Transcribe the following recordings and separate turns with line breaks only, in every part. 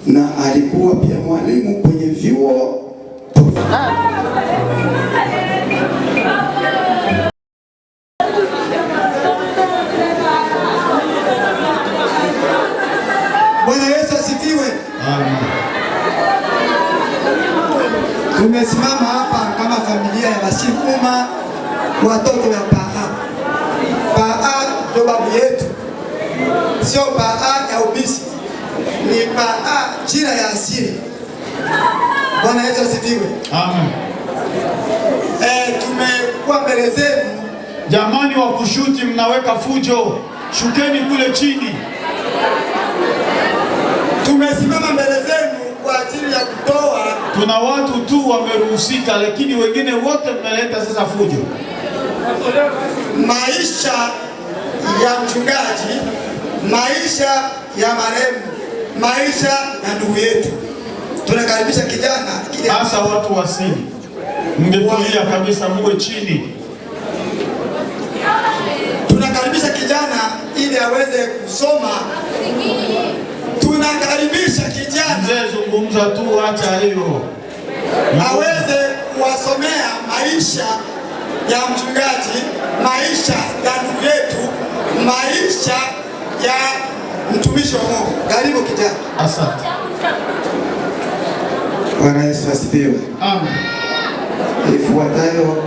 na alikuwa pia mwalimu kwenye vyuo tofauti.
Bwana Yesu asifiwe.
Amen.
Tumesimama hapa kama familia ya Bashikuma, watoto ya Paa. Paa ndio babu yetu, sio Paa ya ubisi, ni Paa jina ya asili. Bwana Yesu asifiwe.
Amen.
Tumekuwa mbele zenu.
Jamani wa kushuti mnaweka fujo, shukeni kule chini.
Tumesimama mbele zenu kwa ajili ya kutoa
Tuna watu tu wameruhusika, lakini wengine wote mmeleta sasa fujo.
Maisha ya mchungaji, maisha ya marehemu, maisha ya ndugu yetu. Tunakaribisha kijana kile
Hasa watu wasili, mngetulia kabisa, muwe chini.
Tunakaribisha kijana ili aweze kusoma. Tunakaribisha kijana
Mzee, zungumza tu, acha hiyo.
Aweze kuwasomea maisha ya mchungaji, maisha ya ndugu yetu, maisha ya mtumishi wa Mungu. Karibu kijana.
Asante.
Bwana Yesu asifiwe.
Amen.
Ifuatayo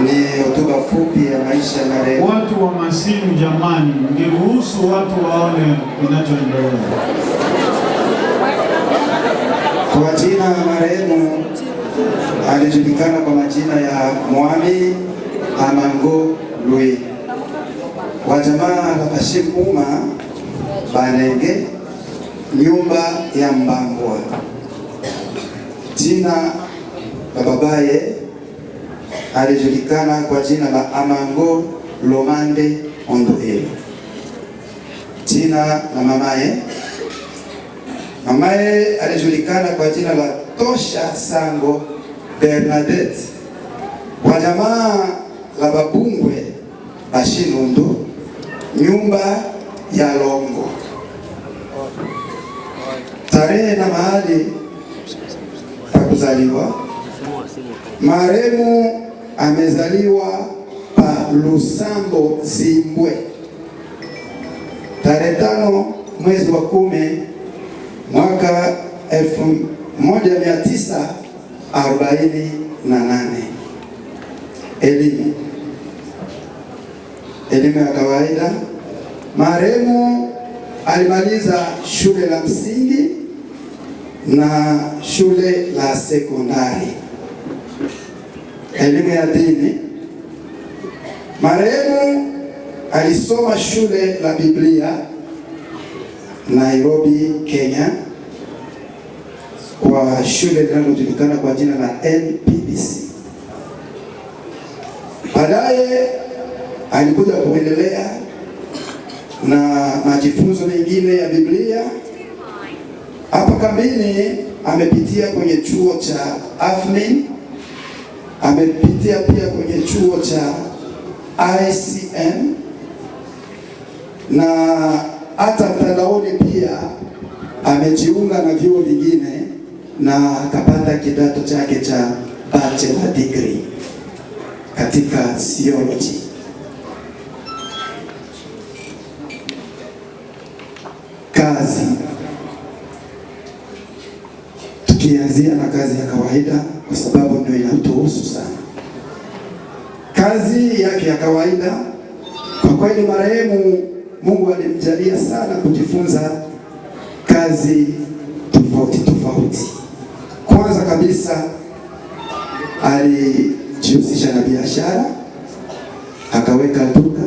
ni hotuba fupi ya maisha ya marehemu.
Watu wa masimu jamani, mngeruhusu watu waone kinachoendelea.
Kwa jina marehemu alijulikana kwa majina ya Mwami Amango Louis, wa jamaa la Bashikuma Banenge, nyumba ya Mbangwa. Jina la babaye alijulikana kwa jina la Amango Lomande Ondoelo. Jina la mamaye alijulikana kwa jina la Tosha Sango Bernadette, wa jamaa la Babungwe Bashinundu, nyumba ya Longo. Tarehe na mahali pa kuzaliwa: marehemu amezaliwa pa Lusambo Zimbwe tarehe 5 mwezi wa 10 mwaka 1948. Elimu ya kawaida: marehemu alimaliza shule la msingi na shule la sekondari. Elimu ya dini: marehemu alisoma shule la Biblia Nairobi, Kenya, kwa shule linalojulikana kwa jina la NPBC. Baadaye alikuja kuendelea na majifunzo mengine ya Biblia. Hapa kambini amepitia kwenye chuo cha AFMIN, amepitia pia kwenye chuo cha ICM na hata mtandaoni pia amejiunga na vyuo vingine na akapata kidato chake cha bachelor degree katika theology. Kazi, tukianzia na kazi ya kawaida kwa sababu ndio inatuhusu sana. Kazi yake ya kawaida, kwa kweli marehemu Mungu alimjalia sana kujifunza kazi tofauti tofauti. Kwanza kabisa alijihusisha na biashara, akaweka duka,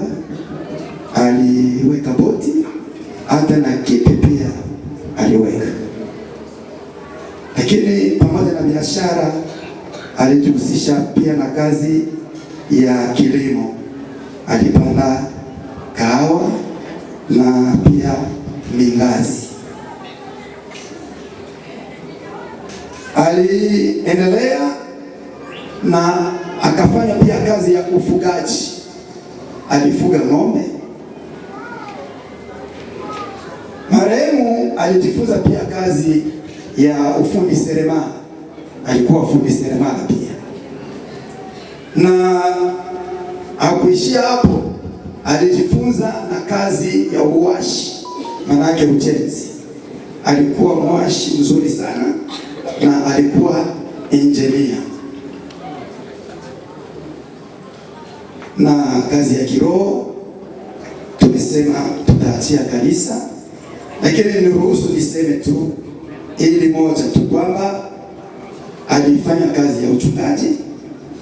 aliweka boti, hata na kipi pia aliweka. Lakini pamoja na biashara alijihusisha pia na kazi ya kilimo, alipanda kahawa na pia mingazi. Aliendelea na akafanya pia kazi ya ufugaji, alifuga ng'ombe. Marehemu alijifunza pia kazi ya ufundi seremala, alikuwa fundi seremala pia, na hakuishia hapo, alijifunza na kazi ya uwashi, manake ujenzi. Alikuwa mwashi mzuri sana na alikuwa engineer. Na kazi ya kiroho tumesema tutaachia kanisa, lakini niruhusu niseme tu ili moja tu kwamba alifanya kazi ya uchungaji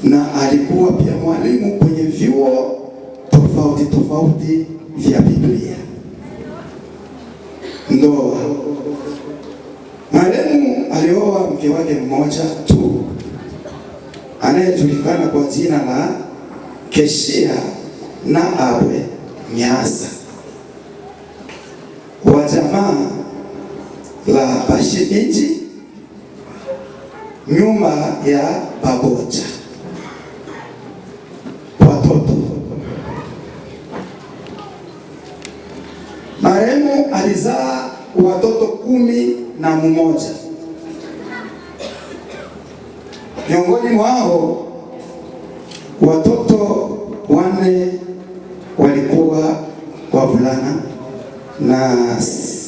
na alikuwa pia mwalimu kwenye vyuo tofauti tofauti vya Biblia. Ndoa. Marehemu alioa mke wake mmoja tu anayejulikana kwa jina la Keshia na Abwe Nyasa wa jamaa la Bashiinji, nyumba ya Baboja. Watoto. Marehemu alizaa watoto 11. Miongoni mwao watoto 4 walikuwa wavulana na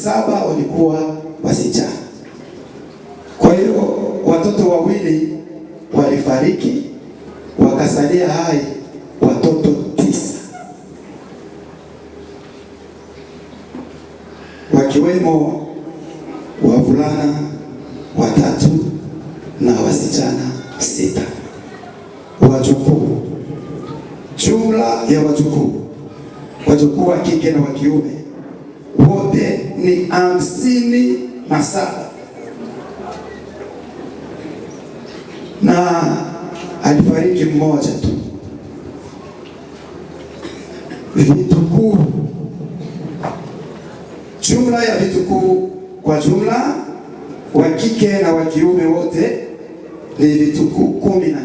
7 walikuwa wasichana. Kwa hiyo watoto 2 walifariki, wakasalia hai watoto 9, wakiwemo wavulana 3 na wasichana 6. Wajukuu, jumla ya wajukuu wa kike na wa kiume wote ni 57, na alifariki mmoja tu. Vitukuu, jumla ya vitukuu kwa jumla wa kike na wa kiume wote ni vitukuu 18.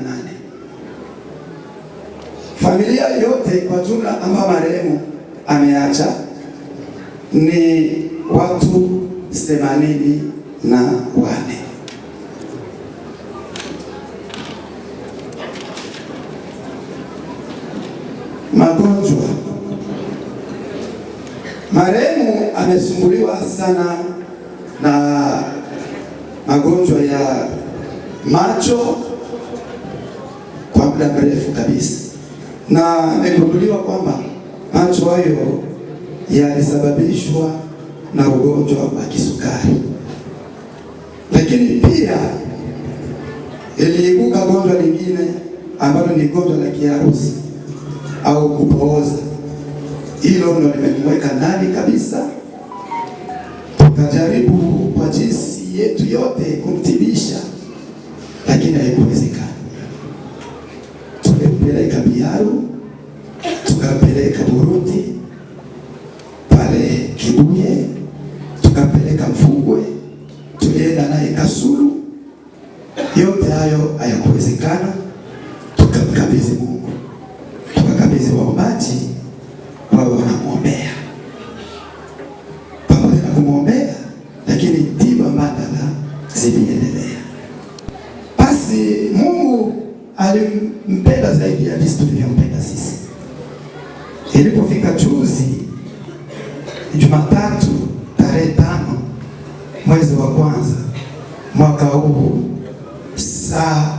Familia yote kwa jumla ambayo marehemu ameacha ni watu 84. Magonjwa. Marehemu amesumbuliwa sana na magonjwa ya macho kwa muda mrefu kabisa, na amegunduliwa kwamba macho hayo yalisababishwa na ugonjwa wa kisukari. Lakini pia iliibuka gonjwa lingine ambalo ni gonjwa la kiharusi au kupooza. Hilo ndo limemweka ndani kabisa. Tukajaribu kwa jinsi yetu yote kumtibisha, lakini haikuwezekana. Tulimpeleka Biaru, tukampeleka Burundi pale Kibuye, tukampeleka Mfugwe, tulienda naye Kasulu. Yote hayo hayakuwezekana. Tukamkabidhi Mungu, tukakabidhi waombaji wawe wanamuombea. Pamoja na kumuombea, lakini tiba mbadala ziliendelea. Basi Mungu alimpenda zaidi ya jinsi tulivyompenda sisi. Ilipofika juzi Jumatatu tarehe 5 mwezi wa kwanza mwaka huu saa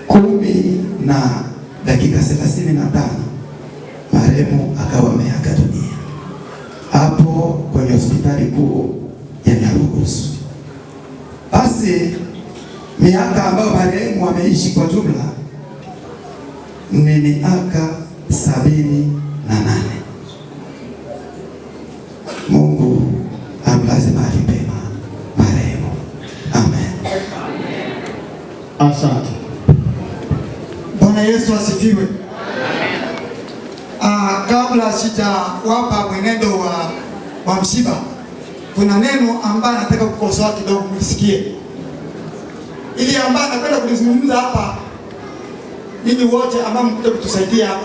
10:35 marehemu akawa ameaga dunia hapo kwenye hospitali kuu ya Nyarugusu. Basi miaka ambayo marehemu ameishi kwa jumla ni miaka 78. Mungu amlaze mahali pema marehemu. Amen.
Asante.
Bwana Yesu asifiwe. Kabla sijawapa mwenendo wa msiba, kuna neno ambalo nataka kukosoa kidogo msikie. Ili ambalo napenda kulizungumza hapa, ninyi wote ambao mkuja kutusaidia hapa.